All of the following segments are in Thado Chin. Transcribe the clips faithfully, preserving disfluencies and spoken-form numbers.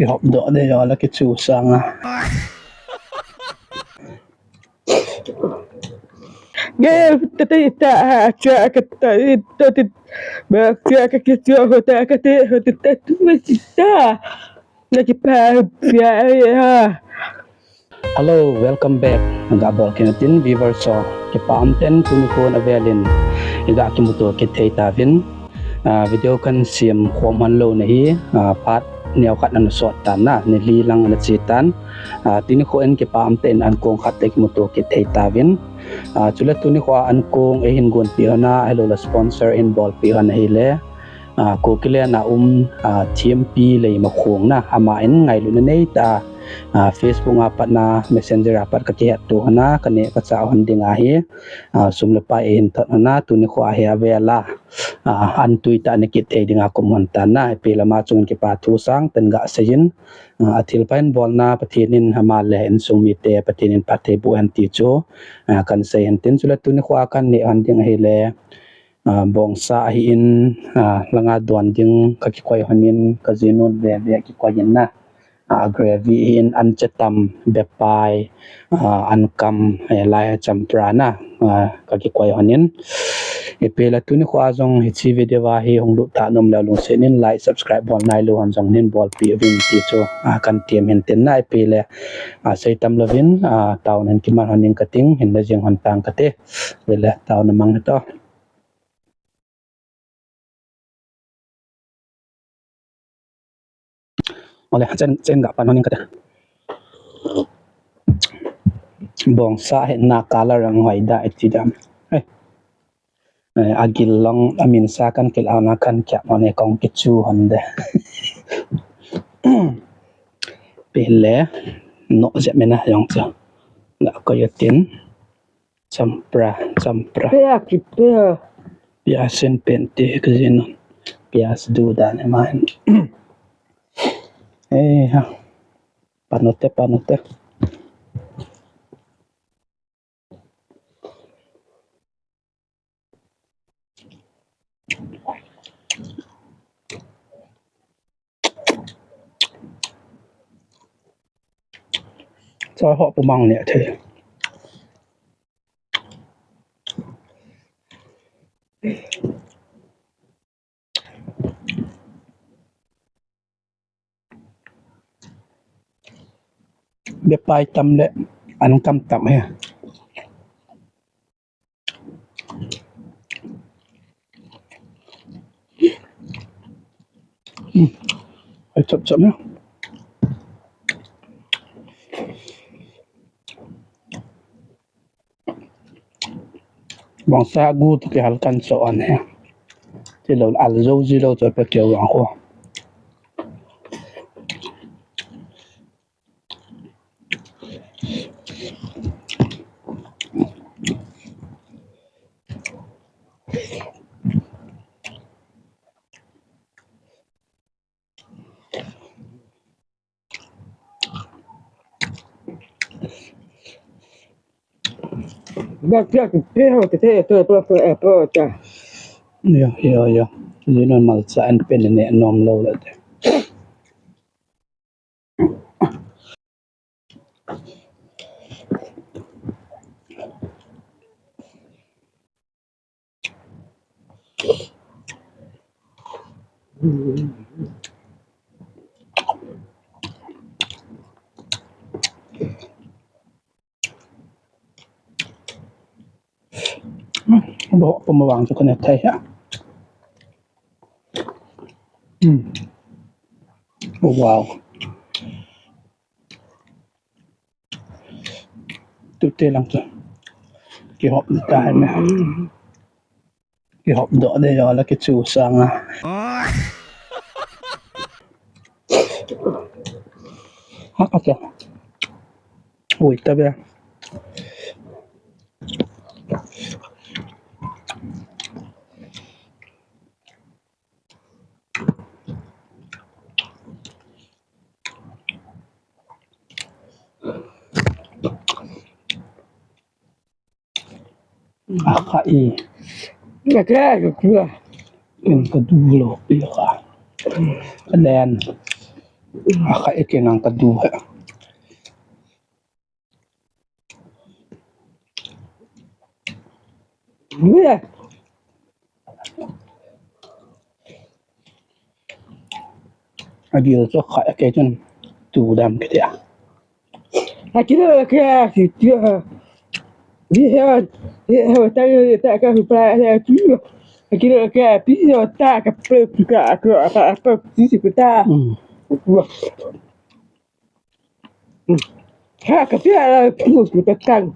Kihop doh deh jo la kichu sanga. Ge, ta ta ta ha, cha ka ta ta ti. Ba cha ka kichu ho ta ka te ho ta ta tu ta. Na kipa cha ha. Hello, welcome back. Ga bol kit in tin viewers ho. Kipa um tah in tuni khun avelin iga kimuto kit thei tauvin. Ah, video kan siam khom hon lou na hi, ah, part neo khat ana sot tan na, ni li lang ana che tan. Ah, tuni khun kipa um tah in ankong khat le kimuto kit thei tauvin. Ah, chule tuni khun ankong eihin gonpeh hon a, ahilou le sponsor eihin bolpeh hon ahile. Ah, Kukiland a um, ah, Thempi Leimakhong na, aman ngailutna neitah a, ah, Facebook a pat na, Messenger a pat ka kihetto hon a, ka neh ka chah hon ding ahi, ah, sum le pai eihin thot hon a, tuni khun hi avel a, ah, an tui tah ana kit thei dinga ka um hon tan na, ipi le ama chunga kipa thu sangtah in ga seiyin, ah, athil pha eibolna Pathen in ama le insung mite Pathen in phatthei boh hen ti chu, ah, kan sei hen tin chule tuni khun ka neh hon ding ahile, ah, bongsa ahin, ah, langa don ding ka kikoi hon in ka jinun veve kikoi in na. Ah, gravy ahin anche tam, bepai, ah, ankam, eh, lai champra na, ah, ka kikoi hon in. Ipi le tuni khun jong hiche video a hi hung lut tah nom le lungset in like, subscribe bol nailou hon jong hin bolpeh uvin ti chu, ah, kan tem hen tin na ipi le, ah, sei tam louvin, ah, taona hin kiman hon in ka ting, hin le jing hon tang ka te. Ipi le taona mang hito. Ole, chen, chen ga pan hon in ka te. Bongsa hi na color ang hoida iti dam. Hey. Eh, agil long amin sa kan kil auna kan kiap hon e kong kichu hon de. Pile, no jep mena jong chu. Ga koi u tin. Champra, champra. Pia ki pia. Pia sen pen te ka jin non. Pia se du dan e man. Eh, ha. Panote, panote. Choi ho pu mang ne thei. Bepai tam le ankam tam he. Hmm. Ai chop chop na. Bongsa gu tu kihal kan so an he. Ti lo al zo ji lo to pe keu ang ko. Ba kya kya ho te te to to to to ta. Yo, yo, yo. Jin non malcha an pen ne nom lo la te. Bo puma wang chu ka ne thei ha. Hmm. Wow. Tute lang chu. Kihop ta hai me. Kihop doh deh jo la kichu sanga. Ha ka cha. Ui ta be. Aka i. Aka i ka kua. In ka du lo pi ka. Ka len. Akha eke nang kadu he. Mia. Agil chu kha eke chun tu dam kiti a. Akilo ke si tia. Ni he, ni he ta ta ka hu pa he tu. Akilo ke pi yo ta ka pe ka ka ka pe ti si ta. Mm. Wa. Mm. Ha ka pi ala pu ku ta kan.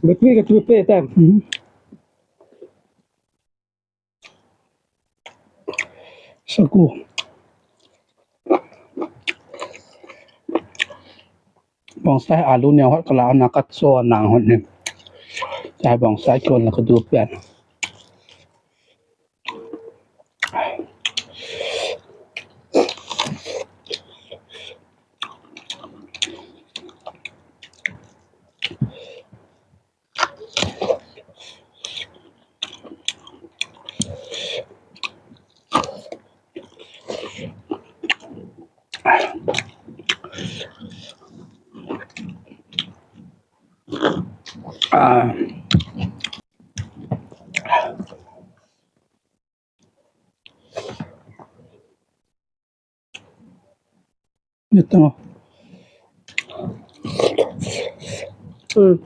Betul ke tu pe tam? Hmm. Sagu. Bonsai alu neo hot kala na kat so nang hot ni. Chai bonsai kol na kadu pian. Ah. Ito. Hmm.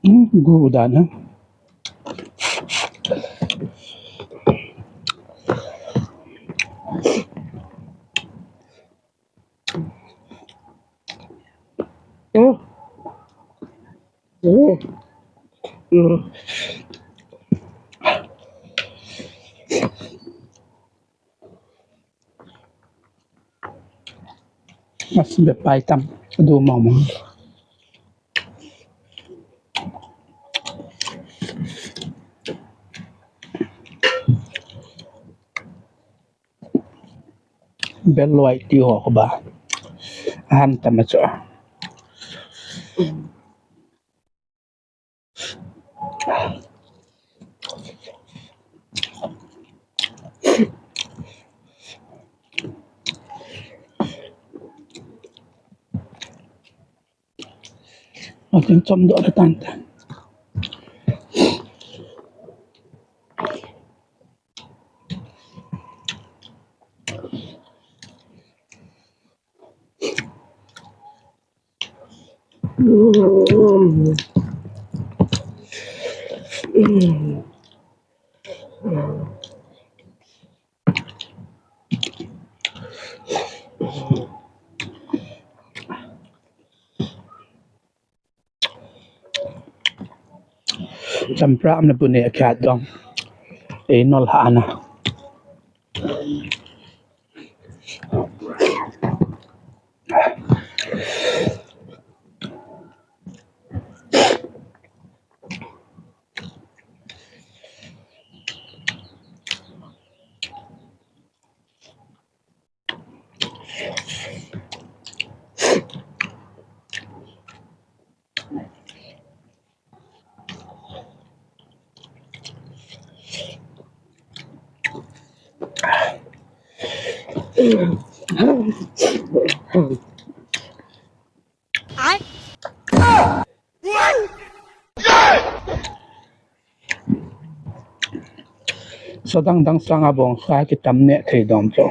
Hmm, gu dan ha. Hmm. Hmm. Hmm. Mas be pai tam, du mama. Beloi ti ho ko ba. Ahan tam cho. Atin chom do le tan ta. Champra amna pune akhat dong. Ei nol ha ana. Sa dang dang sanga bongsa kitam ne thei dom cho.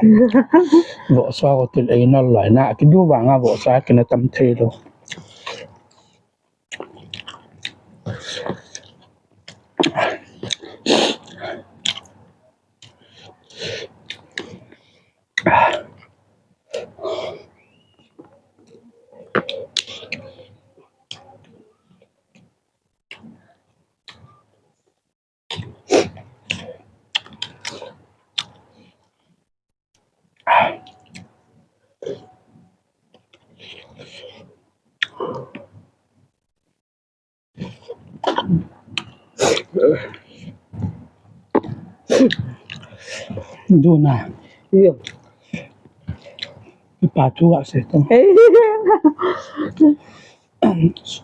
Vohsa ko til ei nal lai na, kidu vanga vohsa kina tam thei lo. Duna. Iyo. Ipa chu ase to.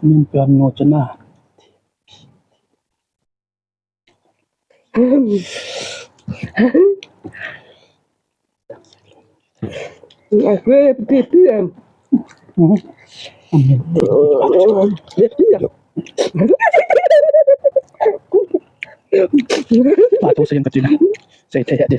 Min pian no chana. Patu sa yang kecil. Saya tidak ada.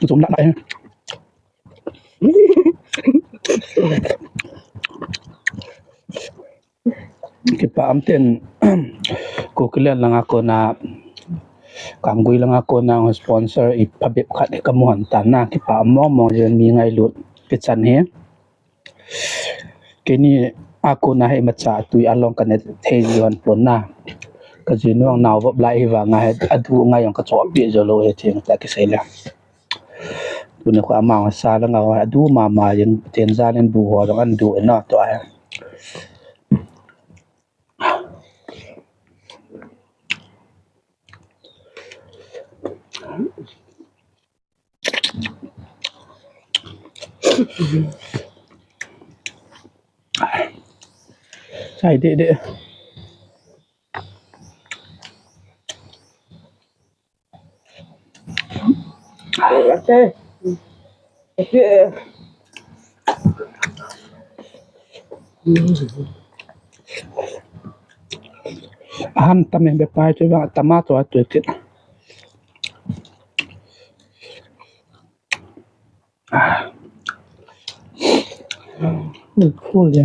Zoom lah lah eh. Kipa am ten Kukiland langa kona, Kamgui langa kona sponsor i phabep khat kamu hon tan na, kipa am mong mong jeng mi ngailut kichan hi. Keini a kona hi imacha tui along kana thei ji hon pon na. Ka jinu ang nao vop lai hi vanga hi adu ngai jong ka chohpeh jou lou hi theng ta kisei le. Tuni kho ama sa langa adu mama jeng ten jalin bu ho jong an du na to a. Sai deh deh. Ahan tame be pai tu ba tama tu atu kit. Cool ya.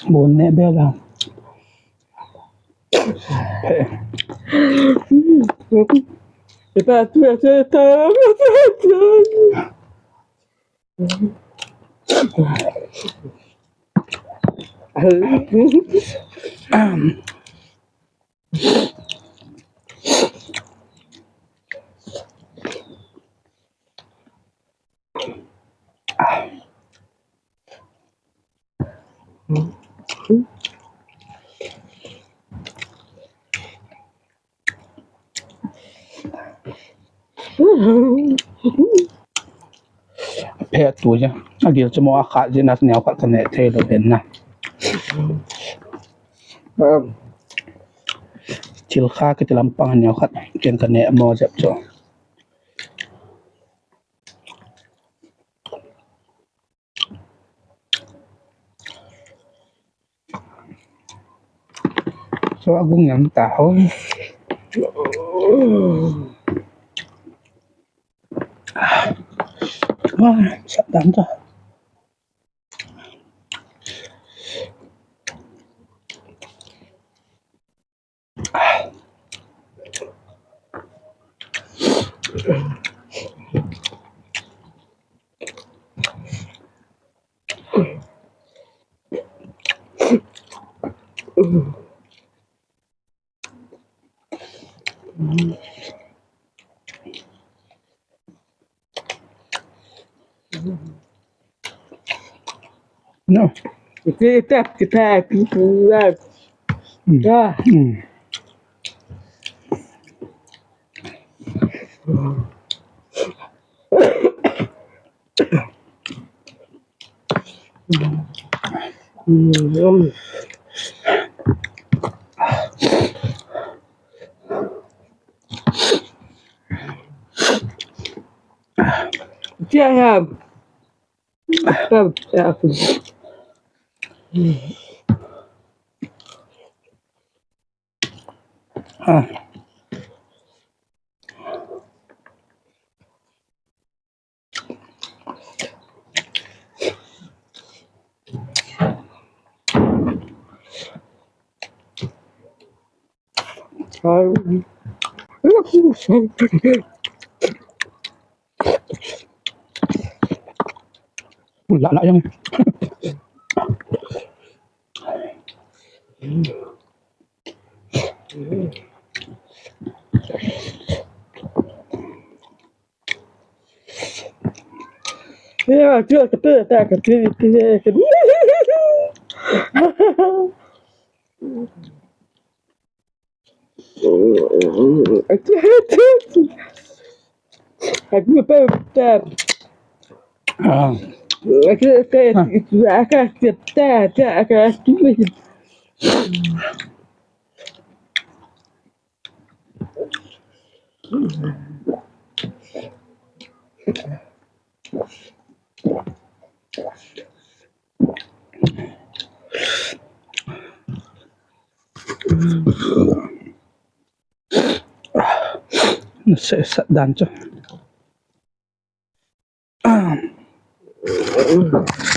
Bon ne be la. Pe. Pe ta tu ta ta. Phe tu ja. Agil chu mo akhat jin at neo khat kane thei lo ben na. Thil kha kiti lampang neo khat ken kane mo jep chu. So agung yang ta ho. Wah, sat dan ta. No. Kita kita kita. Mm. Ya. Mm. Mm. Tia ham. Ham, tia ham. Ah. Ui, lah, lah yang. Ya, tu aku tu tak aku tu tu. Aku tak tak. Ah. Aku tak tak tak tak aku tu. Nasesat dan chu.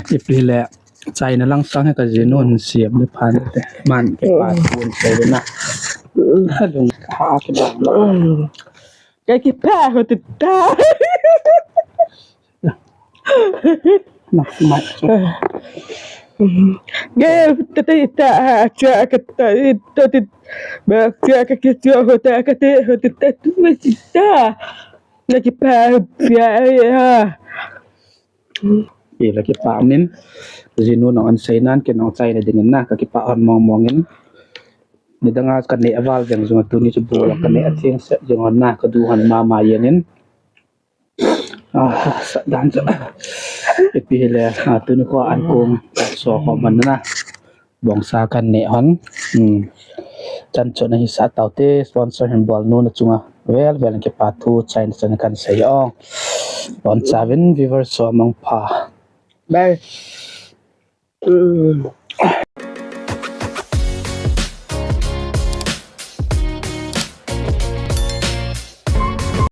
Ipi le, China lang sang he ka jinu hin siam ni phan te. Man ke pa tuan se na. Halung ha ke ba. Ke ke pa ho te ta. Na, ma. Ke te te ta ha cha ka ta te te. Ba cha ka ke cha ho ta ka te ho te ta tu me ta. Laki pa pia ha. I laki pa min. Jinu nong an sei nan ke nong chai na dingin na ka kipa hon mong mong in. Nidanga ka ne aval jeng jong tuni chu bol ka ne atheng se jeng hon na ka du hon mama yen in. Ah, sa dan chu. Ipi le, ah, tuni ko an kong so ko man na. Bongsa kan ne hon. Hmm. Chan chona hi sa tau te sponsor hin bol nu na chunga. Vel vel kipa thu chaina chan kan sei ong. Bon chavin viewer so mong pha. Bye. Hmm.